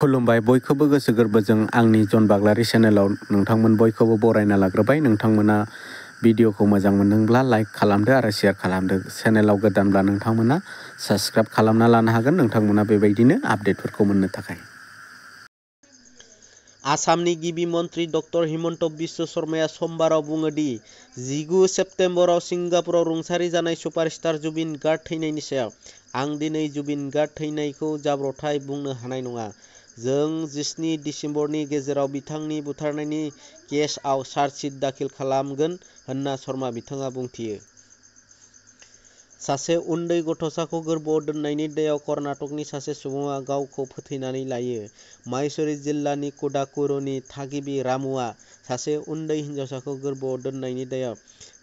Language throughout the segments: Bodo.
खुलुमबाय बयखौबो गोसो गोरबोजों आंनि जन बाग्लारि चेनेलाव नोंथांमोन बयखौबो बरायना लाग्रोबाय। नोंथांमोना भिडिअखौ मोजां मोनदोंब्ला लाइक खालामदो आरो शेयार खालामदो। चेनेलाव गोदानब्ला नोंथांमोना साबस्क्राइब खालामना लानो हागोन, नोंथांमोना बेबायदिनो आपडेटफोरखौ मोननो थाखाय। आसामनि गिबि मन्त्रि डक्टर हिमन्त बिश्व शर्माया समबाराव बुङो दि 19 सेप्तेम्बराव सिंगापुराव रुंसारि जानाय सुपारस्टार जुबिन गार्ग थैनायनि सायाव आं दिनै जुबिन गार्ग थैनायखौ जाब्रबथाय बुंनो हानाय नङा। जों 17 दिसेम्बरनि गेजेराव बिथांनि बुथारनायनि केसआव चार्जसिट दाखिल खालामगोन होनना शर्मा बिथाङा बुंथियो। सासे उन्दै गथ'साखौ गोर्बोआव दोननायनि दायाव कर्नाटकनि सासे सुबुङा गावखौ फोथैनानै लायो। माइसुरी जिल्लानि कुडाकुरुनि थागिबि रामुआ सासे उन्दै हिनजावसाखौ गोर्बोआव दोननायनि दायाव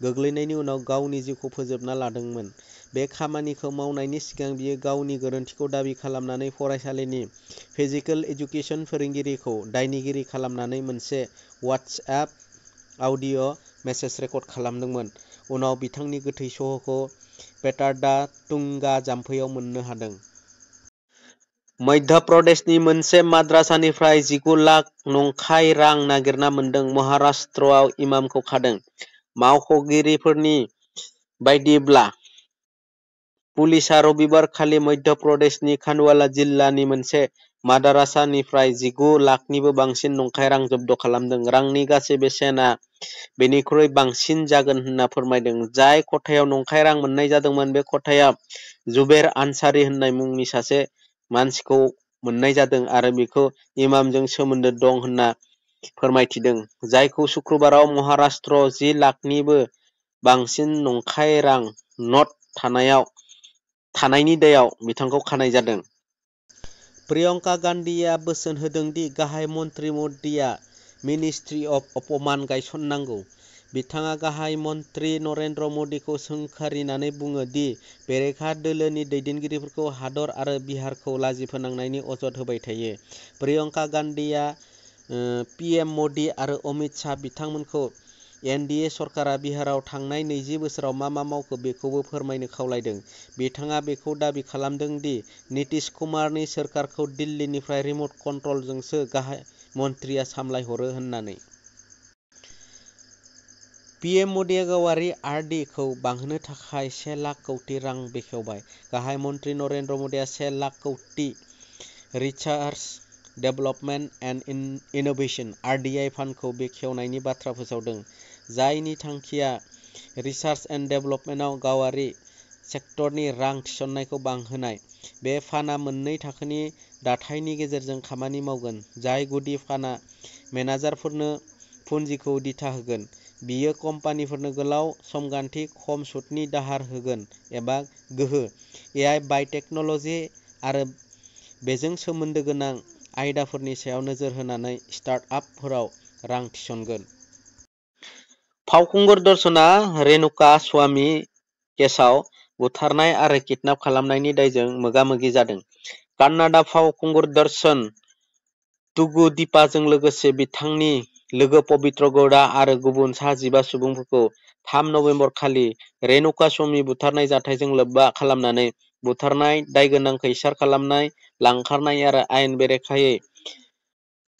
गोग्लैनायनि उनाव गावनि जिउखौ फोजोबना लादोंमोन। बे खामानिखौ मावनायनि सिगां बियो गावनि गोरोन्थिखौ दाबि खालामनानै फरायसालिनि फिजिकेल एजुकेसन फोरोंगिरिखौ दायनिगिरि खालामनानै मोनसे वाट्सएप अडिअ' मेसेज रेकर्ड खालामदोंमोन। उनाव बिथांनि गोथै सह'खौ पेटारदा तुंगा जाम्फैआव मोननो हादों। मध्य प्रदेशनि मोनसे माद्रासानिफ्राय 19 लाख नंखाय रां नागिरना मोनदों। महाराष्ट्रआव इमामखौ खादों। मावख'गिरिफोरनि बायदिब्ला, पुलिसआ रबिबारखालि मध्य प्रदेशनि खान्डवाला जिल्लानि मोनसे माद्रासानिफ्राय 19 लाखनिबो बांसिन नंखाय रां जब्द खालामदों। रांनि गासै बेसेना बेनिख्रुइ बांसिन जागोन होनना फोरमायदों। जाय खथायाव नंखाय रां मोन्नाय जादोंमोन, बे खथायाव जुबेर आनसारी होननाय मुंनि सासे मानसिखौ मोन्नाय जादों आरो बिखौ इमामजों सोमोन्दो दं होनना फोरमायथिदों, जायखौ शुक्रबाराव महाराष्ट्रआव 10 लाखनिबो बांसिन नंखाय रां नट थानायनि दायाव बिथांखौ खानाय जादों। प्रियंका गान्धीआ बोसोन होदों दि गाहाय मन्त्रि मदिआ मिनिस्ट्रि अफ अपमान गायसननांगौ। बिथाङा गाहाय मन्त्रि नरेन्द्र मदिखौ सोंखारिनानै बुङो दि बेरेखा दोलोनि दैदेनगिरिफोरखौ हादर आरो बिहारखौ लाजि फोनांनायनि अजद होबाय थायो। प्रियंका गान्धीआ पिएम मदि आरो अमित शाह बिथांमोनखौ एनडिए सरकारा बिहाराव थांनाय 20 बोसोराव मा मावखो बेखौबो फोरमायनो खावलायदों। बिथाङा बेखौ दाबि खालामदों दि नितीश कुमारनि सोरखारखौ दिल्लीनिफ्राय रिमट कन्ट्रलजोंसो गाहाय मन्थ्रिया सामलायहरो होननानै। पिएम मदिआ गावारि आर.डि. खौ बांहोनो थाखाय 1 लाख कौटि रां बेखेवबाय। गाहाय मन्त्रि नरेन्द्र मदिआ 1 लाख कौटि रिसार्च डेभेलपमेन्ट एन्ड इनोभेशन (आरडिआइ) फान्डखौ बेखेवनायनि बाथ्रा फोसावदों, जायनि थांखिया रिसार्च एन्ड डेभेलपमेन्टआव गावारि सेक्टरनि रां थिसननायखौ बांहोनाय। बे फान्डआ मोननै थाखोनि दाथायनि गेजेरजों खामानि मावगोन, जाय गुदि फान्डआ मेनेजारफोरनो पुन्जिखौ दिथा होगोन। बेयो कम्पानिफोरनो गोलाव समगान्थि, खम सुतनि दाहार होगोन एबा गोहो, एआइ, बाय'टेक्न'ल'जि आरो बेजों सोमोन्दो गोनां आयदाफोरनि सायाव नोजोर होनानै स्टार्ट-आपफोराव रां थिसनगोन। फावखुंगुर दर्शनआ रेणुका स्वामी केसआव बुथारनाय आरो किडनाप खालामनायनि दायजों मोगा-मोगि जादों। कान्नाडा फावखुंगुर दर्शन तुगुदीपाजों लोगोसे बिथांनि लोगो पवित्र गौड़ा आरो गुबुन सा-15 सुबुंफोरखौ 3 नबेम्बर खालि रेणुका स्वामी बुथारनाय जाथायजों लोब्बा खालामनानै बुथारनाय, दायगोनांखौ इसार खालामनाय, लांखारनाय आरो आयेन बेरेखायै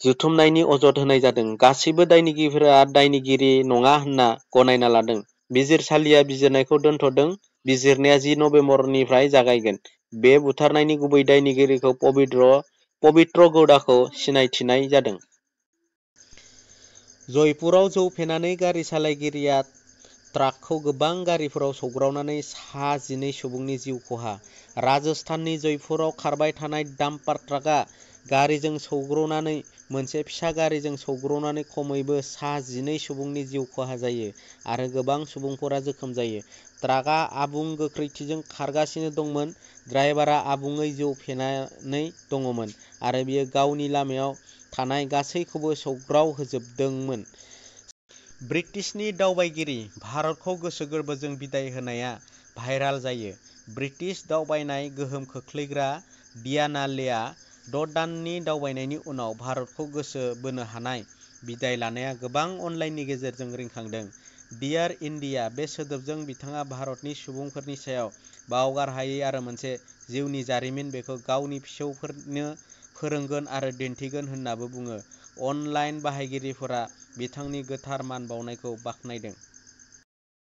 जथुमनायनि अजद होनाय जादों। गासैबो दायनिगिरिफोरा दायनिगिरि नङा होनना गनायना लादों। बिजिरसालिया बिजिरनायखौ दोनथ'दों। बिजिरनाया 10 नबेम्बरनिफ्राय जागायगोन। बे बुथारनायनि गुबै दायनिगिरिखौ पवित्र गौड़ाखौ सिनायथिनाय जादों। जयपुराव जौ फेनानै गारि सालायगिरिया ट्राकखौ गोबां गारिफोराव सौग्रावनानै सा-12 सुबुंनि जिउ खहा। राजस्थाननि जयपुराव खारबाय थानाय डाम्पार ट्राकआ गारिजों सौग्रावनानै मोनसे फिसा गारिजों सौग्रावनानै खमैबो सा-12 सुबुंनि जिउ खहा जायो आरो गोबां सुबुंफोरा जोखोम जायो। ट्राकआ आबुं गोख्रैथिजों खारगासिनो दंमोन। ड्राइभारआ आबुङै जौ फेनानै दंमोन आरो बियो गावनि लामायाव थानाय गासैखौबो सौग्रावहोजोबदोंमोन। ब्रिटिशनि दावबायगिरि भारतखौ गोसो गोरबोजों बिदाय होनाया भाइराल जायो। ब्रिटिश दावबायनाय गोहोम खोख्लैग्रा डियाना लेआ 6 दाननि दावबायनायनि उनाव भारतखौ गोसो बोनो हानाय बिदाय लानाया गोबां अनलाइननि गेजेरजों रिंखांदों। डियार इन्डिया बे सोदोबजों बिथाङा भारतनि सुबुंफोरनि सायाव बावगारहायै आरो मोनसे जिउनि जारिमिन बेखौ गावनि फिसौफोरनो फोरोंगोन आरो दिन्थिगोन होन्नाबो बुङो। अनलाइन बाहायगिरिफोरा बिथांनि गोथार मान बावनायखौ बाख्नायदों।